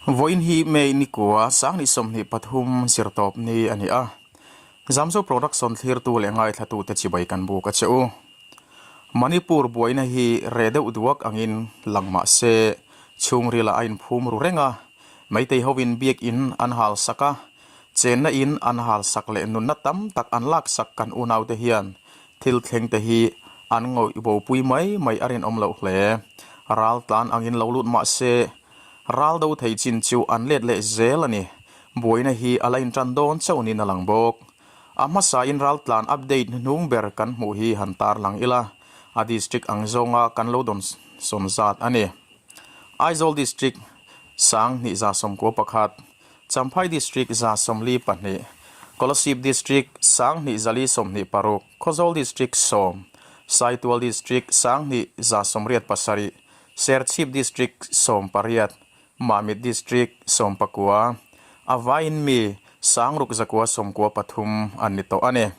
Vawiin hi May nikua 2023 zirtawp ni a ni a. Zamzo Production thlirtu leh ngaithlatute chibai kan buk a che u. Manipur buaina hi reh deuh duak angin lang mah se chhungrilah a inphum ru reng a, Meitei hovin biakin an hal sak a, chenna in an hal sak leh nunna tam tak an lak sak kan unaute hian thil thleng te hi an ngawih bopui mai mai a rinawm loh hle. Ral tlan angin lo lut mah se ral do thei chin chu an let leh zel a ni. Buaina hi a la intan dawn chauh niin a lang bawk. A hmasain ral tlan update hnuhnung ber kan hmuh hi han tarlang ila, a district ang zawnga kan lo dawn sawn zat a ni. Aizawl District 2191, Champhai District 142, Kolasib District 2426, Khawzawl District 10, Saitual District 2187, Serchhip District 18, Mamit District 19, a vaiin mi 6993 an ni tawh a ni.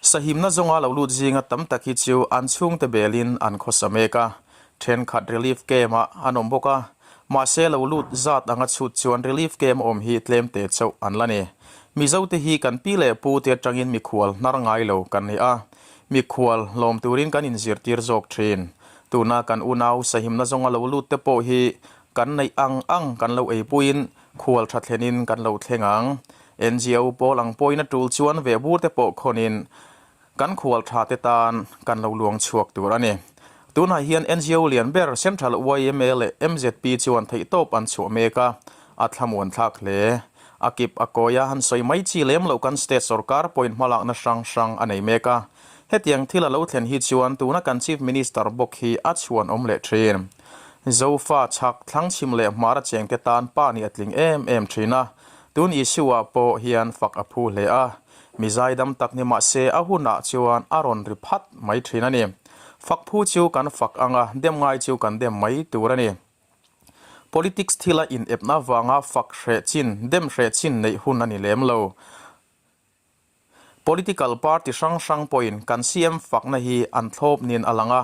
Sahimna zawnga lo lut zinga tam tak hi chu an chhungte belin an khawsa mek a, thenkhat relief camp-ah an awm bawk a, mahse lo lut zat anga chhut chuan relief camp awm hi tlem te chauh an la ni. Mizote hi kan pi leh pu te atangin mikhual hnar ngai lo kan ni a, mikhual hlawm turin kan inzirtir zawk thin. Tuna kan unau sahimna zawnga lo lut te pawh hi kan neih ang ang kan lo eipuiin Khual tha thlenin kan lo thleng ang. NGO pawl ang pawhin a tul chuan ve bur te pawh khawnin kan khual tha te tan kan lo luang chhuak tur a ni. Tunah hian NGO lian ber Central yma leh mzp chuan theihtawp an chhuah mek a, a thlamuan thlak hle. A kip a kawi a, han sawi mai chi lem loh kan state sorkar pawhin hmalakna hrang hrang a nei mek a. Hetiang thil a lo thlen hi chuan tuna kan Chief Minister bawk hi a chhuanawm leh thin. Zofa chhak thlangchhim leh hmar a chengte tan pa nih a tling em em thin a, tun issue-ah pawh hian fak a phu hle a, mi zaidam tak ni mah se a hunah chuan a rawn ri phat mai thin a ni. Fak phu chu kan fak ang a, dem ngai chu kan dem mai tur a ni. Politics thila inepna vanga fak hreh chin, dem hreh chin neih hun a ni lem lo. Political party hrang hrang pawhin kan CM fakna hi an thlawp niin a lang a,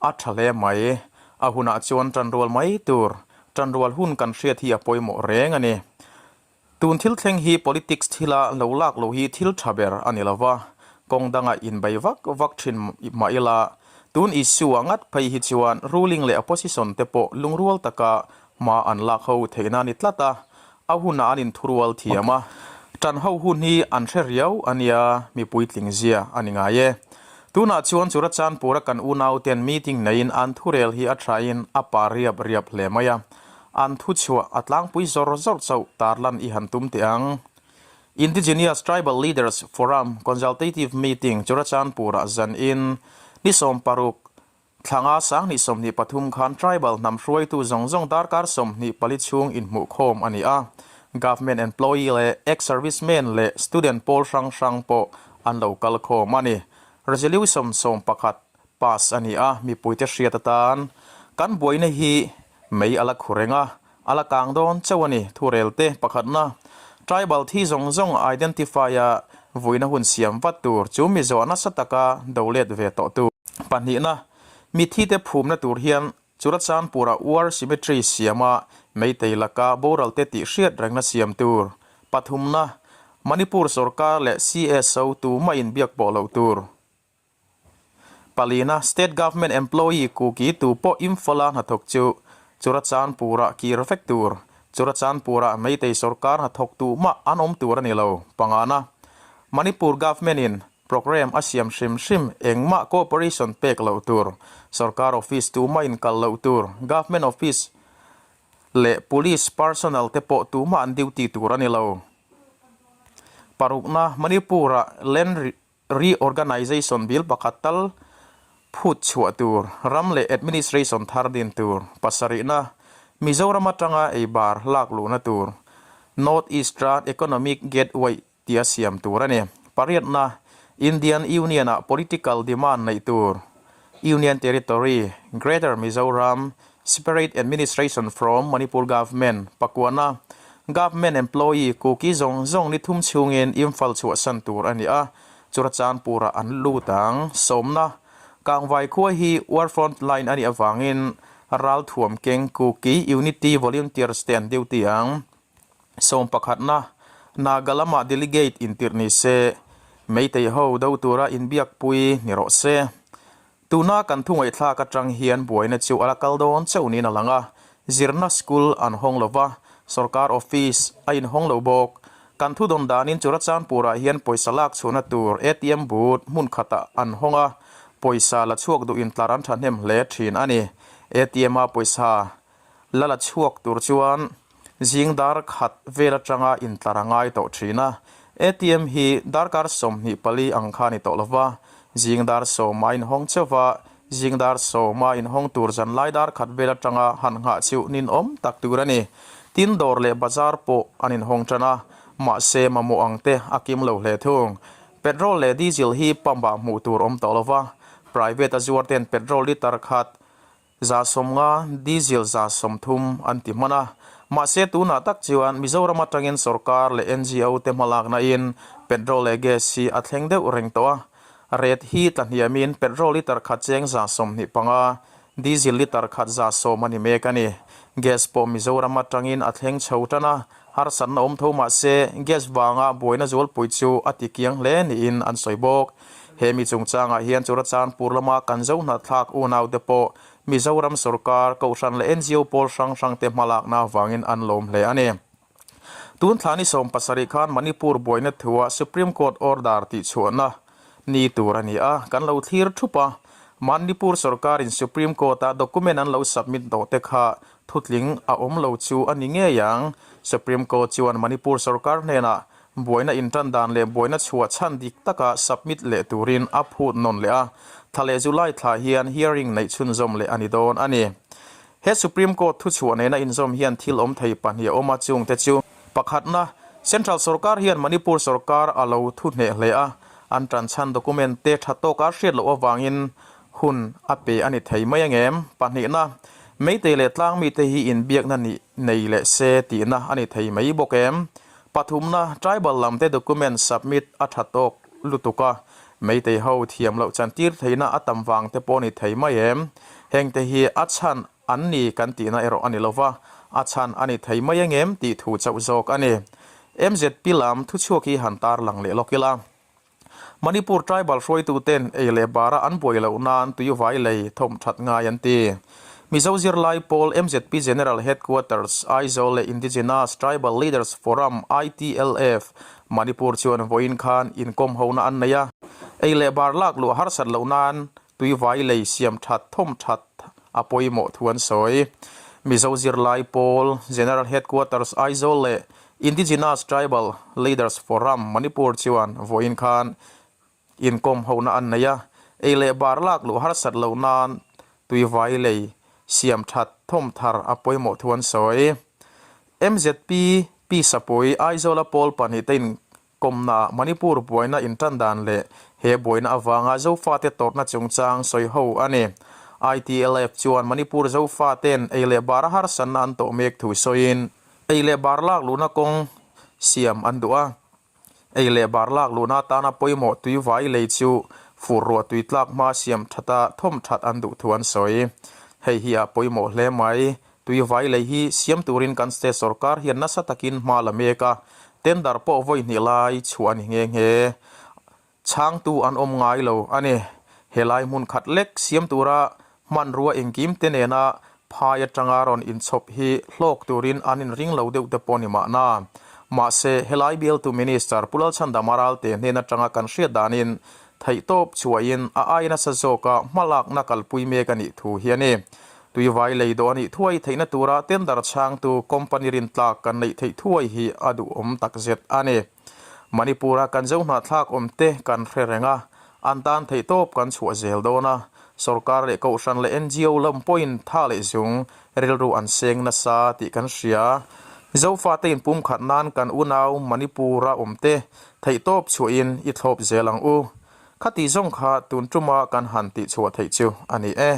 a tha hle mai. A hunah chuan tanrual mai tur, tanrual hun kan hriat hi a pawimawh reng a ni. Tun thil thleng hi politics thila lo lak loh hi thil tha ber a ni lova, kawng danga inbei vak vak thin mah ila, tun issue-ah ngat phei hi chuan ruling leh opposition te pawh lungrual taka Hma an lak ho theihna a ni tlat a, a hunah an inthurual thiam a, ṭan ho hun hi an hre riau a nia, mi puitling zia a ni ngai e. Tunah chuan Churachandpur-a kan unauten meeting neiin an thurel hi a ṭhain a pa riap riap hle mai a, an thuchhuah a tlangpui zawr zawr chauh tarlan i han tum teh ang. Indigenous Tribal Leaders Forum Consultative Meeting Churachandpur-ah zanin ni 60 Thlanga 2023 khan Tribal hnam hruaitu zawng zawng darkar 24 chhung inhmuhkhawm a ni a, Government employee leh ex-servicemen leh student pawl hrang hrang pawh an lo kal khawm a ni. Resolution 11 pass a ni a, mipuite hriat atan kan buaina hi mei a la khu reng a, a la kang dawn chauh a ni. Thurelte pakhatna, Tribal thi zawng zawng identify a vuina hun siam vat tur chu mi zawh nasa taka do let ve tawh tur. Pahnihna, Mitthite phumna tur hian Churachandpur-a War Cemetery siama Meitei laka boralte tih hriat rengna siam tur. Pathumna, Manipur sorkar leh CSO tumah inbiak pawh loh tur. Palina, State Government Employee Kuki tu pawh Imphal-a hnathawk chu Churachandpur-ah kir vek tur. Churachandpur-ah Meitei sorkar hnathawk tu mah an awm tur a ni lo. Pangana, Manipur Government-in programme a siam hrim hrim engmah cooperation pek loh tur. Sorkar office tu mah in kal loh tur. Government office leh police personnel te pawh tu mah an duty tur a ni lo. Parukna, Manipur-ah Land Reorganization Bill pakhat tal phut chhuah tur, ram leh administration thar din tur, pasarihna, Mizoram atanga ei bar lak luhna tur, North Eastern Economic Gateway tia siam tur a ni. Pariatna, Indian Union-ah political demand neih tur, Union Territory, Greater Mizoram, Separate administration from Manipur Government, Pakuana, Government employee Kuki zawng zawng ni thum chhungin Imphal chhuahsan tur a ni a, Churachandpur-ah an lut ang. Sawmna, Kangvai khua hi War Front Line a nih avangin Ralthuam keng Kuki Unity Volunteers te an duty ang. Sawmpakhatna, Naga lamah delegate intirh ni se, Meitei ho do tura inbiakpui ni rawh se. Tuna kan thu ngaihthlak atang hian buaina chu a la kal dawn chauh niin a lang a, zirna school an hawng lo va, sorkar office a inhawng lo bawk. Kan thu dawn danin Churachandpur-ah hian pawisa lak chhuahna tur ATM booth hmun khatah an hawng a, pawisa la chhuak duh intlar an thahnem hle thin a ni. ATM-a pawisa la la chhuak tur chuan zing dar khat vel atanga intlar a ngai tawh thin a. ATM hi darkar 24 ang kha a ni tawh lo va, zing dar sawma a inhawng chauh va, zing dar sawma inhawng tur zanlai dar khat vel atanga han nghah chiuh ninawm tak tur a ni. Tin dawr leh bazar pawh an inhawng tan a, mahse mamawh ang te a kim lo hle thung. Petrol leh diesel hi pump ah hmuh tur awm tawh lo va, private a zuar ten petrol liter khat 150, diesel 30 an ti hman a. Mahse tunah tak chuan Mizoram atangin sorkar leh NGO te hmalakna in petrol leh gas hi a thleng deuh reng tawh a. Rate hi tla hniamin petrol liter khat cheng 25, diesel liter khat 10% a ni mek a ni. Gas pawh Mizoram atangin a thleng chho tan a, harsatna awm tho mahse gas vanga buaina zualpui chu a ti kiang hle niin an sawi bawk. He mi chungchangah hian Churachandpur lama kan zo hnahthlak unaute pawh Mizoram sorkar, Kohhran leh NGO pawl hrang hrangte hmalakna avangin an lawm hle a ni. Tun thla ni 17 khan Manipur buaina thua Supreme Court order tihchhuahna ni tur a ni a, kan lo thlir thup a. Manipur sorkarin Supreme Court-a document an lo submit tawhte kha thutling a awm lo chu a ni ngei ang. Supreme Court chuan Manipur sorkar hnenah Buaina intan dan leh buaina chhuah chhan dik taka submit leh turin a phut nawn leh a, thla leh July thla hian hearing neih chhunzawm leh a ni dawn a ni. He Supreme Court thuchhuah nena inzawm hian thil awm thei pahnih a awm a, chungte chu, Pakhatna, Central sorkar hian Manipur sorkar a lo thu hneh hle a, an tan chhan document te tha tawka hriat loh avangin hun a pe a ni thei mai angem? Pahnihna, Meitei leh tlangmite hi inbiakna nih nei leh se tihna a ni thei mai bawk em? Pathumna, Tribal lam te document submit a tha tawk lutuk a, Meitei ho thiam loh chantir theihna a tam vang te pawh ni thei mai em? Heng te hi a chhan an ni kan tihna erawh a ni lova, a chhan a ni thei mai engem tih thu chauh zawk a ni. MZP lam thuchhuak hi han tarlang leh lawk ila. Manipur tribal hruaituten ei leh bara an buai loh nan tuivai lei thawm that ngai an ti. Mizo zirlai pawl MZP General Headquarters, Aizawl leh Indigenous Tribal Leaders Forum, ITLF, Manipur chuan vawiin khan inkawm hona an nei a. Ei leh bar lak luh harsat loh nan tuivai lei siam that thawm that a pawimawh thu an sawi. Mizo zirlai pawl General Headquarters, Aizawl leh Indigenous Tribal Leaders Forum, Manipur chuan vawiin khan inkawm hona an nei a, ei leh bar lak luh harsat loh nan tuivai lei siam that thawm thar a pawimawh thu an sawi. MZP Pi Sapui, Aizawla pawl pahnihte inkawmnaah Manipur buaina intan dan leh he buaina avanga Zofate tawrhna chungchang sawi ho a ni. ITLF chuan Manipur Zofaten ei leh bara harsatna an tawh mek thu sawiin, Ei leh bar lak luhna kawng siam an duh a, ei leh bar lak luhna atana pawimawh tui vai lei chu fur ruah tui tlak hma siam thata thawm that an duh thu an sawi. Hei hi a pawimawh hle mai. Tui vai lei hi siam turin kan state sorkar hian nasa takin hma la mek a, tender pawh vawi hnih lai chhuah a ni nghe nghe. Chhangtu an awm ngai lo a ni. Helai hmun khat lek siam tura hmanrua engkim te nena phai atanga rawn inchhawp hi hlawk turin an inring lo deuh te pawh ni mahna. Mahse, helai bialtu Minister Pu Lalchhandama Ralte hnen atanga kan hriat danin theihtawp chhuahin a ai nasa zawka hmalakna kalpui mek a nih thu hi a ni. Tuivai lei dawh a nih thuai theihna tura tender chhangtu company rintlak kan neih theih thuai hi a duhawm takzet a ni. Manipur-a kan zo hnahthlak awmte kan hre reng a, an tan theihtawp kan chhuah zel dawn a, sorkar leh kohhran leh NGO lam pawhin tha leh zung rilru an seng nasa tih kan hria. Zofate inpumkhat nan kan unau Manipur-a awmte theihtawp chhuahin i thlawp zel ang u. Khati zawng kha tun tuma kan han tihchhuah theih chu a ni e.